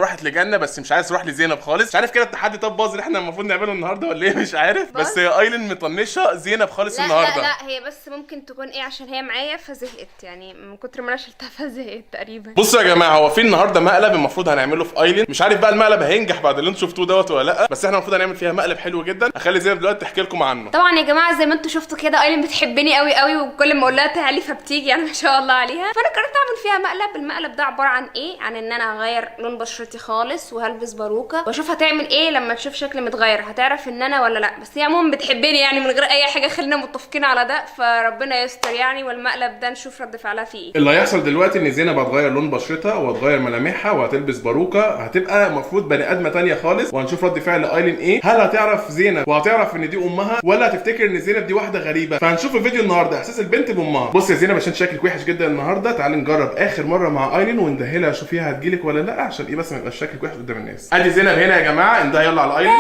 راحت لجنة بس مش عايز تروح لزينب خالص. مش عارف كده التحدي طب باظ اللي احنا المفروض نعمله النهارده ولا ايه، مش عارف. بس ايلين مطنشه زينب خالص لا النهارده. لا لا، هي بس ممكن تكون ايه عشان هي معايا فزهقت، يعني من كتر ما انا شلتها فزهقت تقريبا. بصوا يا جماعة، هو في النهارده مقلب المفروض هنعمله في ايلين. مش عارف بقى المقلب هينجح بعد اللي انتوا شفتوه دوت ولا لا، بس احنا المفروض هنعمل فيها مقلب حلو جدا. هخلي زينب دلوقتي تحكي لكم عنه. طبعا يا جماعة زي ما انتوا شفتوا كده ايلين بتحبني قوي قوي، وكل ما اقول لها تعالي فبتيجي، يعني ما شاء الله عليها. فانا قررت اعمل فيها مقلب. المقلب ده عبارة عن ايه؟ عن ان انا هغير لون بشرتي خالص وهلبس باروكه واشوف هتعمل ايه لما تشوف شكلي متغير، هتعرف ان انا ولا لا. بس هي عموما بتحبني يعني من غير اي حاجة، خلينا متفقين على ده، فربنا يستر يعني. والمقلب ده نشوف رد فعلها فيه ايه. اللي هيحصل دلوقتي ان زينب هتغير لون بشرتها وهتغير ملامحها وهتلبس باروكه، هتبقى المفروض بني ادمه تانية خالص. وهنشوف رد فعل ايلين ايه. هل هتعرف زينب وهتعرف ان دي امها، ولا هتفتكر ان زينب دي واحدة غريبة؟ فهنشوف الفيديو النهارده احساس البنت بامها. بص يا زينب، عشان شكلك وحش جدا النهارده، تعالي نجرب اخر مرة مع ايلين وندهلها شوفيها هتجيلك ولا لا، عشان ايه بس ما يبقاش شكلك وحش قدام الناس. ادي زينب هنا يا جماعة، اندهي يلا على ايلين.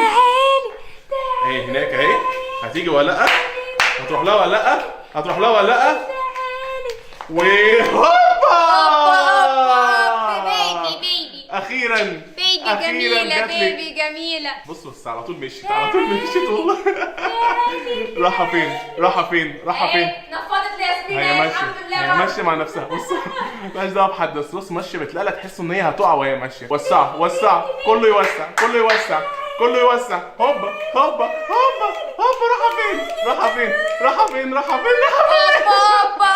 اهي هناك اهي، هتيجي ولا لا؟ هتروح لها ولا لا؟ هتروح لها ولا لا؟ وهوبا baby baby اخيرا baby أخيراً جميلة جاتلك. baby جميلة. بص بص على طول مشيت، على طول مشيت والله. راحة فين؟ راحة فين؟ راحة فين؟ نفضت لياسمين هي أهي، ماشية، الحمد لله هي برضه. ماشية مع نفسها. بص مالهاش دعوة بحد، بس بص ماشية بتلاقي تحس ان هي هتقع وهي ماشية. وسع وسع، كله يوسع، كله يوسع، كله يوسع. هوبا هوبا هوبا هوبا، راحة فين؟ راحة فين؟ راحة فين؟ راحة فين؟ راحة فين؟ هوبا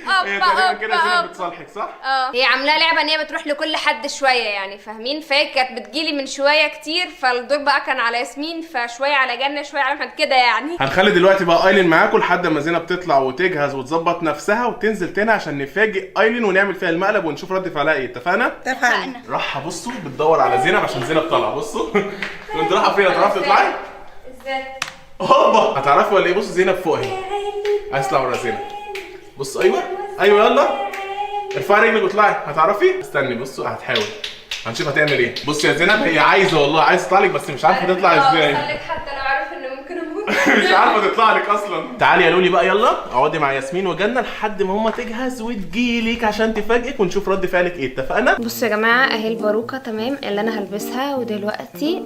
هوبا هي هوبا تقريبا كده هوبا زينب هوبا. بتصالحك صح؟ اه هي عاملاها لعبه ان هي بتروح لكل حد شوية، يعني فاهمين؟ فهي كانت بتجيلي من شوية كتير، فالدور بقى كان على ياسمين، فشوية على جنة، شوية على احمد كده يعني. هنخلي دلوقتي بقى ايلين معاكم لحد ما زينب تطلع وتجهز وتظبط نفسها وتنزل تاني عشان نفاجئ ايلين ونعمل فيها المقلب ونشوف رد فعلها ايه. اتفقنا؟ اتفقنا. راحة بصوا بتدور على زينب عشان زينب طالعه. بصوا كنت رايحة فين؟ هتعرفي تطلعي؟ ازاي؟ هوبا هتعرفي ولا ايه؟ بصوا زينب فوق اهي، عايز تطلع ورا زينب. بص ايوه ايوه، يلا ارفعي رجلك واطلعي. هتعرفي؟ استني بصوا هتحاول، هنشوف هتعمل ايه. بصي يا زينب، هي عايزه والله عايزه تطلع لك بس مش عارفه تطلع ازاي. لك حتى لو عارف ان ممكن اموت. مش عارفه تطلع لك اصلا. تعالي يا لولي بقى، يلا اقعدي مع ياسمين وجنه لحد ما هما تجهز وتجيلك عشان تفاجئك ونشوف رد فعلك ايه. اتفقنا؟ بصوا يا جماعة اهي الباروكه تمام اللي انا هلبسها، ودلوقتي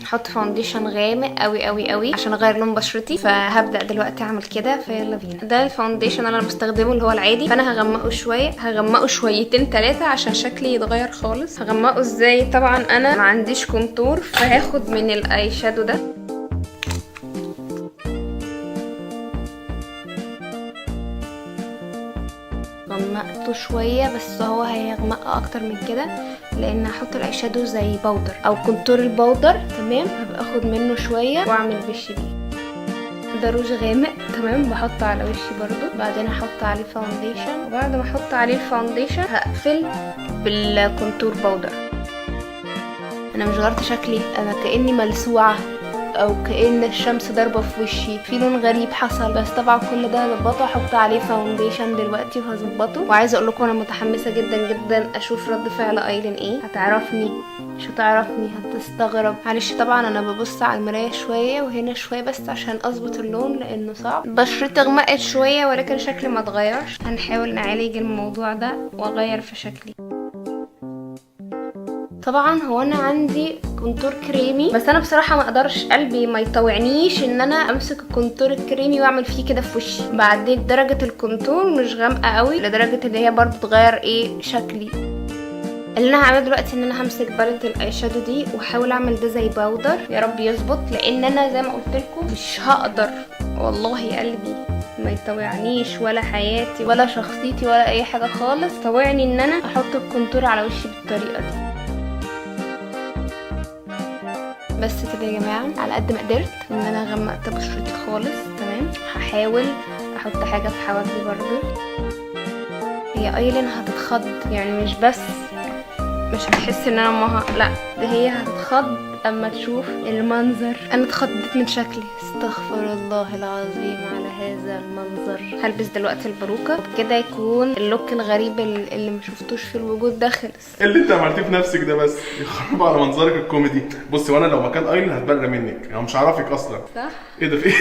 هحط foundation غامق قوي قوي قوي عشان اغير لون بشرتي، فهبدا دلوقتي اعمل كده. فيلا بينا. ده ال foundation اللي انا بستخدمه اللي هو العادي، فانا هغمقه شوية، هغمقه شويتين ثلاثة عشان شكلي يتغير خالص. هغمقه ازاي؟ طبعا انا ما عنديش contour، فهاخد من ال eye shadow ده. غمقته شوية بس هو هيغمق اكتر من كده لان هحط ال eye shadow زي powder او contour ال powder تمام. هبقى اخد منه شوية واعمل وشي بيه. ده روج غامق تمام، بحطه على وشي برضو، بعدين احط عليه foundation، وبعد ما احط عليه ال foundation هقفل بال contour powder. انا مش غيرت شكلي، انا كاني ملسوعه او كأن الشمس ضاربه في وشي، في لون غريب حصل، بس طبعا كل ده هظبطه. هحط عليه foundation دلوقتي وهظبطه. وعايزه اقول لكم انا متحمسة جدا جدا اشوف رد فعل ايلين ايه. هتعرفني مش هتعرفني؟ هتستغرب. معلش طبعا انا ببص على المراية شوية وهنا شوية بس عشان اظبط اللون لانه صعب. بشرتي غمقت شوية ولكن شكلي ما اتغيرش. هنحاول نعالج الموضوع ده واغير في شكلي. طبعا هو انا عندي contour كريمي، بس انا بصراحة ما اقدرش، قلبي ما يطوعنيش ان انا امسك ال contour الكريمي واعمل فيه كده في وشي. بعدين درجه ال contour مش غامقه قوي لدرجة ان هي برضو تغير ايه شكلي. اللي انا هعمله دلوقتي ان انا همسك palette ال eye shadow دي واحاول اعمل ده زي powder، يا رب يظبط، لان انا زي ما قلت لكم مش هقدر والله، قلبي ما يطوعنيش ولا حياتي ولا شخصيتي ولا اي حاجة خالص طوعني ان انا احط ال contour على وشي بالطريقة دي. بس كده يا جماعة، على قد ما قدرت ان انا غمقت بشرتي خالص تمام. هحاول احط حاجة في حواجبي برضو. هي ايلين هتتخض يعني، مش بس مش هتحس ان انا امها، لا ده هي هتتخض اما تشوف المنظر. انا اتخضيت من شكلي، استغفر الله العظيم على هذا المنظر. هلبس دلوقتي الباروكه كده يكون ال look الغريب اللي ما شفتوش في الوجود ده خلص. اللي انت عملتيه في نفسك ده بس يخرب على منظرك الكوميدي. بصي، وانا لو مكان ايلين هتبرى منك، انا مش هعرفك اصلا. صح؟ ايه ده؟ في ايه؟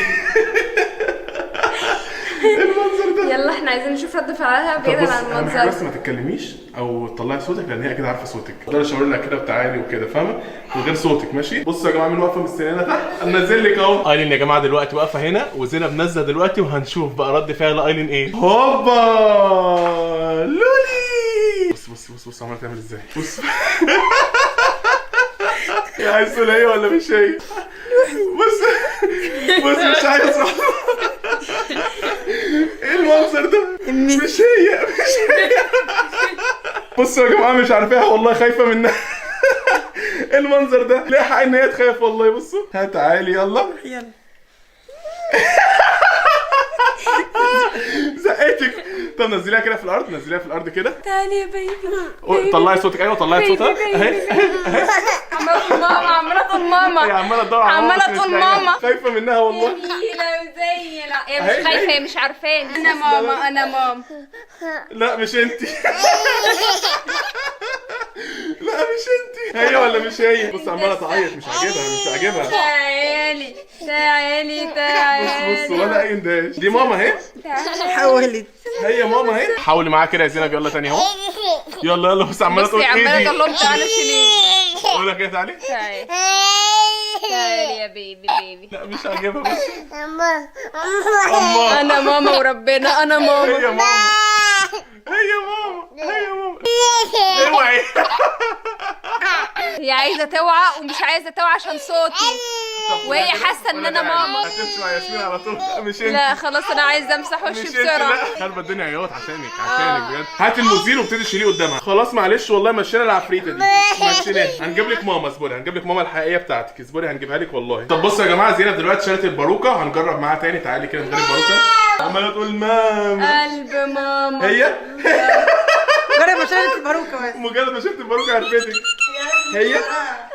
ايه المنظر ده؟ يلا احنا احنا عايزين نشوف رد فعلها طب بعيدا بص، عن اهم حاجة المنظر. بس ما تتكلميش او تطلعي صوتك، لان هي اكيد عارفه صوتك. اقدر اشاور لها كده وتعالي وكده، فاهمه؟ من غير صوتك، ماشي؟ بصوا يا جماعة، مين واقفة مستنيانا تحت؟ انا نازل لك اهو. ايلين يا جماعة دلوقتي واقفة هنا، وزينب نازله دلوقتي، وهنشوف بقى رد فعل ايلين ايه. هوبا لولي، بص بص بص بص عماله تعمل ازاي، بص. يا عايز تقول هي ولا مش هي؟ بص بص، مش عايز. ايه المنظر ده؟ مش هي، مش هي. بصوا يا جماعة، مش عارفاها والله، خايفة منها. ايه المنظر ده؟ ليها حق ان هي تخاف والله. بصوا، ها تعالي يلا. يلا. زقتك. طب نزليها كده في الارض، نزليها في الارض كده. تعالي يا baby. طلعي صوتك. ايوه طلعي صوتها اهي. عماله تقول ماما، عماله تقول هي ماما، عماله تدور على ماما عماله بس مش تقول لاقيها. ماما. خايفة منها والله. جميلة وزي لا، هي أهي، مش خايفة، أهي. هي مش عارفاني. انا ماما، انا ماما. لا مش انت، لا مش انت. هي ولا مش هي؟ بص عماله تعيط، مش عاجبها، مش عاجبها. تعالي تعالي بص تعالي. بص، ولا اي اندهاش. دي ماما اهي، حاولت. هي ماما اهي. حاولي معاها كده يا زينب، يلا تاني اهو. يلا يلا، بص عماله تقول بصي ايه عماله دي. تقول لهم تعالوا شيليني. قولها كده تعالي. تعالي تعالي يا baby baby. لا مش عاجبها. بص الله، انا ماما وربنا، انا ماما. هي ماما، هي ماما، هي ماما. اوعي. هي عايزه توعى ومش عايزه توعى عشان صوتي، وهي حاسه ان انا ماما. هتمشي مع ياسمين على طول. لا مش انت، لا خلاص، انا عايزه امسح مش وشي انت. بسرعة. لا خربت الدنيا عياط عشانك، عشانك بجد. هات المزيل وابتدي شيليه قدامها. خلاص معلش والله، مشينا العفريته دي، مشيناها. هنجيب لك ماما، اصبري، هنجيب لك ماما الحقيقية بتاعتك، اصبري هنجيبها لك والله. طب بصوا يا جماعة، زينب دلوقتي شالت الباروكه، هنجرب معاها تاني. تعالي كده من غير الباروكه. عماله تقول ماما. قلب ماما. هي جرب ما شالت الباروكه بس. مجرد ما شفت الباروكه عرفتك. هي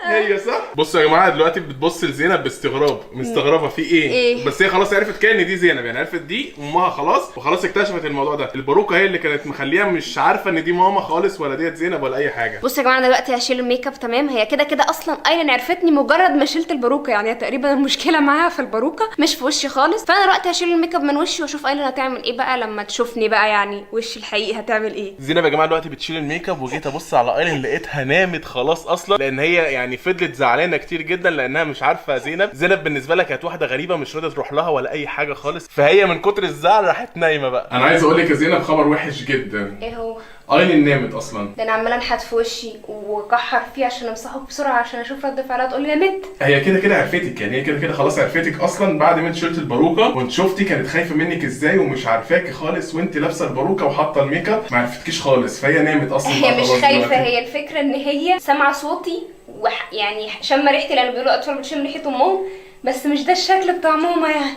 هي صح. بصوا يا جماعة، دلوقتي بتبص لزينب باستغراب، مستغربه في ايه؟ إيه؟ بس هي خلاص عرفت كده ان دي زينب، يعني عرفت دي امها خلاص، وخلاص اكتشفت الموضوع ده. الباروكه هي اللي كانت مخليها مش عارفه ان دي ماما خالص، ولا ديت زينب ولا اي حاجة. بصوا يا جماعة، انا دلوقتي هشيل الميك اب، تمام؟ هي كده كده اصلا ايلين عرفتني مجرد ما شلت الباروكه، يعني تقريبا المشكلة معاها في الباروكه مش في وشي خالص. فانا دلوقتي هشيل الميك اب من وشي واشوف ايلين هتعمل ايه بقى لما تشوفني بقى، يعني وشي الحقيقي هتعمل ايه. زينب يا جماعة دلوقتي بتشيل الميك اب، وجيت ابص على ايلين لقيتها نامت خلاص اصلا، لان هي يعني فضلت زعلانة كتير جدا لانها مش عارفه زينب. زينب بالنسبة لها كانت واحدة غريبة مش راضية تروح لها ولا اي حاجة خالص، فهي من كتر الزعل راحت نايمة بقى. انا عايز اقول لك يا زينب خبر وحش جدا. ايه هو؟ ايلين نامت اصلا. ده انا عماله انحت في وشي واكحر فيه عشان امسحه بسرعة عشان اشوف رد فعلها، تقول لي نمت. هي كده كده عرفتك، يعني هي كده كده خلاص عرفتك اصلا بعد ما انت شلت الباروكه، وانت شفتي كانت خايفة منك ازاي ومش عارفاكي خالص، وانت لابسه الباروكه وحاطه الميك اب ما عرفتكيش خالص، فهي نامت اصلا. هي بقى مش خلاص خايفة، دلوقتي. هي الفكرة ان هي سامعه صوتي يعني شامة ريحتي، لان بيقولوا الاطفال بتشم ريحه امهم، بس مش ده الشكل بتاع ماما. يعني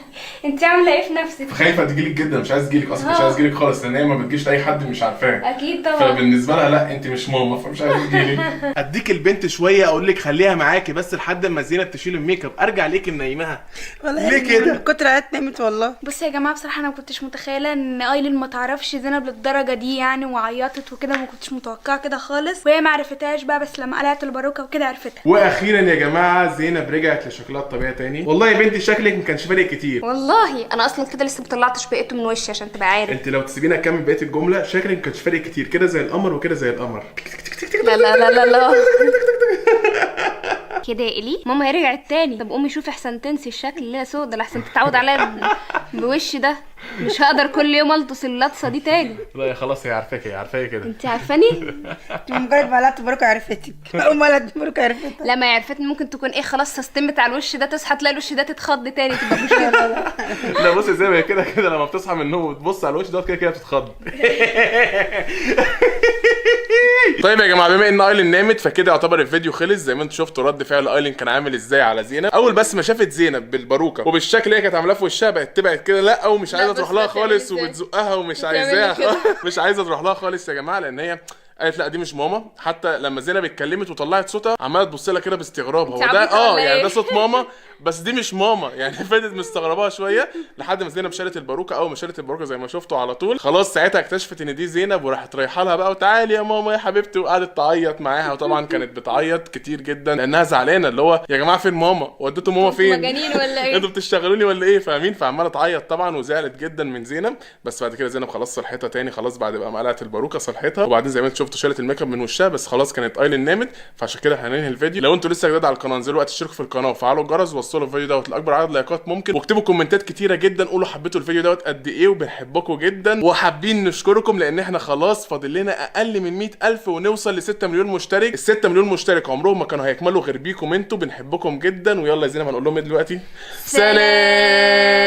انت عامله ايه في نفسك؟ خايفة تجيلك جدا، مش عايز تجيلك اصلا، مش عايز تجيلك خالص، لان هي ما بتجيش لاي حد مش عارفاه. اكيد طبعا. فبالنسبه لها لا انت مش ماما، فمش عايزه تجيلك. اديك البنت شوية، اقول لك خليها معاكي بس لحد ما زينب تشيل الميك اب، ارجع ليك منيمها. والله ليه كده؟ من كتر عياط نامت والله. بصي يا جماعة، بصراحة انا ما كنتش متخيله ان ايلين ما تعرفش زينب للدرجة دي يعني، وعيطت وكده، ما كنتش متوقعه كده خالص، وهي ما عرفتهاش بقى، بس لما قلعت الباروكه وكده عرفتها. واخيرا يا جماعة زينب رجعت لشكلها الطبيعي تاني. والله يا بنتي شكلك ما كانش فارق كتير. والله انا اصلا كده لسه ما طلعتش بقيته من وشي عشان تبقى عارف. انت لو تسيبيني اكمل بقية الجملة، شكلك ما كانش فارق كتير، كده زي القمر وكده زي القمر. لا لا لا لا لا كده يا الي، ماما هي رجعت تاني. طب قومي شوفي احسن تنسي الشكل اللي هي سودا، لحسن تتعود عليا بوشي ده، مش هقدر كل يوم الطس اللطسه دي تاني. لا يا خلاص هي عارفاك، هي عارفاك كده. انت عارفاني؟ مجرد ما قلعت الباروكه عرفتك. اول ما قلعت الباروكه عرفتك. لا ما هي عرفتني، ممكن تكون ايه خلاص سستمت على الوش ده، تصحى تلاقي الوش ده تتخض تاني تبقى مشكلة. لا بصي زي ما هي كده كده لما بتصحى من النوم وتبص على الوش دوت كده كده بتتخض. طيب يا جماعة، بما ان ايلين نامت فكده يعتبر الفيديو خلص. زي ما انتم شفتوا رد فعل ايلين كان عامل ازاي على زينب. اول بس ما شافت زينب بالباروكه وبالشكل اللي هي كانت عاملاه في وشها بقت تبعد كده، لا ومش عايزه بس تروح لها بتعمل خالص ازاي؟ وبتزقها ومش بتعمل عايزاها كده. مش عايزه تروح لها خالص يا جماعة، لان هي قالت لا دي مش ماما. حتى لما زينب اتكلمت وطلعت صوتها عماله تبص لها كده باستغراب، هو انت ده عبيطة ولا يعني إيه؟ ده صوت ماما بس دي مش ماما يعني. فضلت مستغرباها شوية لحد ما زينب شالت الباروكه. اول ما شالت الباروكه زي ما شفتوا على طول خلاص ساعتها اكتشفت ان دي زينب، وراحت رايحة لها بقى وتعالي يا ماما يا حبيبتي، وقعدت تعيط معاها. وطبعا كانت بتعيط كتير جدا لانها زعلانة، اللي هو يا جماعة فين ماما؟ وديتوا ماما فين؟ مجانين ولا ايه؟ انتوا بتشتغلوني ولا ايه؟ فاهمين؟ فعماله تعيط طبعا وزعلت جدا من زينب. بس بعد كده زينب خلاص صلحتها تاني، خلاص بعد بقى ما قلعت الباروكه صلحتها. وبعدين زي ما انتوا شفتوا شالت الميك اب من وشها، بس خلاص كانت ايلين نامت. فعشان كده هننهي الفيديو. لو انتوا لسه جداد على القناة انزلوا وقت اشتركوا في القناة وفعلوا الجرس ووصلوا الفيديو دوت لاكبر عدد لايكات ممكن، واكتبوا كومنتات كتيرة جدا قولوا حبيتوا الفيديو دوت قد ايه، وبنحبكم جدا وحابين نشكركم لان احنا خلاص فاضل لنا اقل من 100,000 ونوصل ل 6 مليون مشترك. ال 6 مليون مشترك عمرهم ما كانوا هيكملوا غير بيكم انتوا، بنحبكم جدا. ويلا يا زينب هنقول لهم ايه دلوقتي؟ سلام.